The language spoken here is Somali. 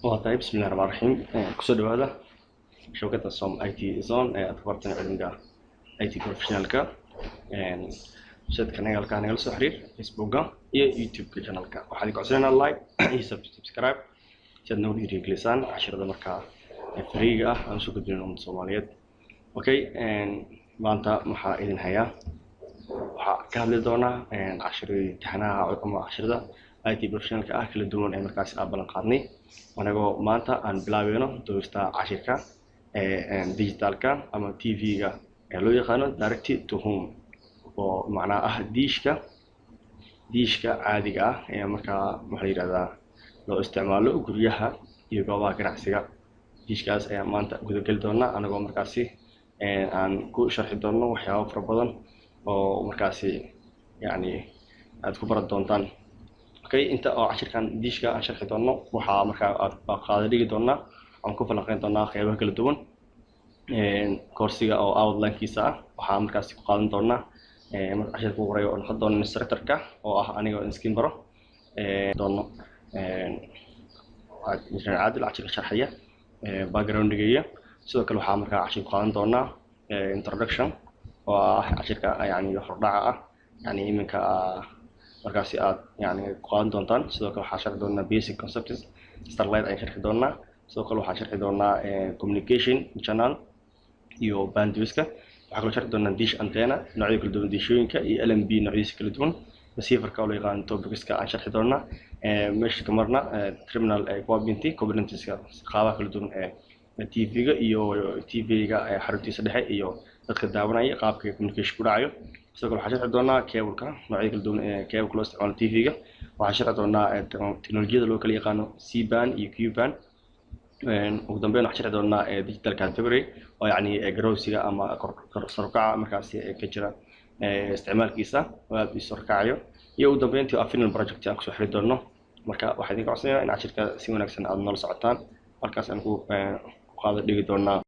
Waa tahay. Bismillahi raxmaan raxiim. Kusoo dhawaada shabakada Som IT Zone ee aad ku bartaan cilmiga IT professionalka. Website-ka naga halkaa nagala soo xiriir, Facebooka iyo YouTube-ka channelka. Waxaan idin codsanaynaa like iyo subscribe si aad noogu dhiirigelisaan casharada markaa free-ga ah aan usoo gudbinin ummadda Soomaaliyeed. Okay, maanta waxaa idin hayaa, waxaa ka hadli doonaa casharadii imtixaanaha ama casharada IT professionalka ah kala duwan ee markaasi aan ballan qaadnay, anagoo maanta aan bilaabeyno duubista cashirka digitalka ama TV-ga ee loo yaqaano direct to home, oo macnaha ah diishka caadiga ah ee markaa waxaa la yidhahdaa loo isticmaalo guryaha iyo goobaha ganacsiga. Diishkaas ayaan maanta gudageli doonaa, anagoo markaasi aan ku sharxi doono waxyaabo fara badan oo markaasi yacni aad ku baran doontaan. Okay, inta oo cashirkan diishka aan sharxi doono, waxaa markaa aad qaada dhigi doonaa, aan ku falanqeyn doonaa qeybaha kala duwan koorsiga oo outline-kiisa ah. Waxaa markaasi ku qaadan doonaa marka cashirka ugu horeeya oo noqon doona instructor-ka oo ah aniga oo iskin baro doono, Injineer Caadil, cashirka sharxaya background-igeeya. Sidoo kale waxaa markaa cashir ku qaadan doonaa introduction, oo ah cashirka yani hordhaca ah, yani iminka markaasi aad yani ku qaadan doontaan. Sidoo kale waxaa sharxi doonaa basic concepts satellite ayaan sharxi doonaa. Sidoo kale waxaan sharxi doonaa communication channel iyo bandwidthka. Waxaa kaloo sharxi doonaa dish antenna, noocyada kala duwan diishooyinka, iyo LNB noocyadiisa kala duwan, receiverka oo loo yaqaano topicska aan sharxi doonaa. Meesha ka marna terminal equipment componentska, qaabaha kala duwan ee TV-ga iyo TV-ga xaruntiisa dhexe iyo dadka daawanaya qaabka communication ku dhacayo. Sidoo kale waxaan sharxi doonaa cable-ka, noocyada kala duwan ee cable-ka loo isticmaalo TV-ga. Waxaan sharxi doonaa teknolojiyada loo kala yaqaano C band iyo Q band. Ugu dambeyn waxaan sharxi doonaa digital category, oo yacni growth-iga ama sare u kaca markaasi ka jira isticmaalkiisa oo aad u sare kacayo, iyo ugu dambeyntii waa final project aan kusoo xiri doono. Marka waxaan idinka codsanayaa in cashirka si wanaagsan aad noola socotaan, halkaas aan ku qaada dhigi doonaa.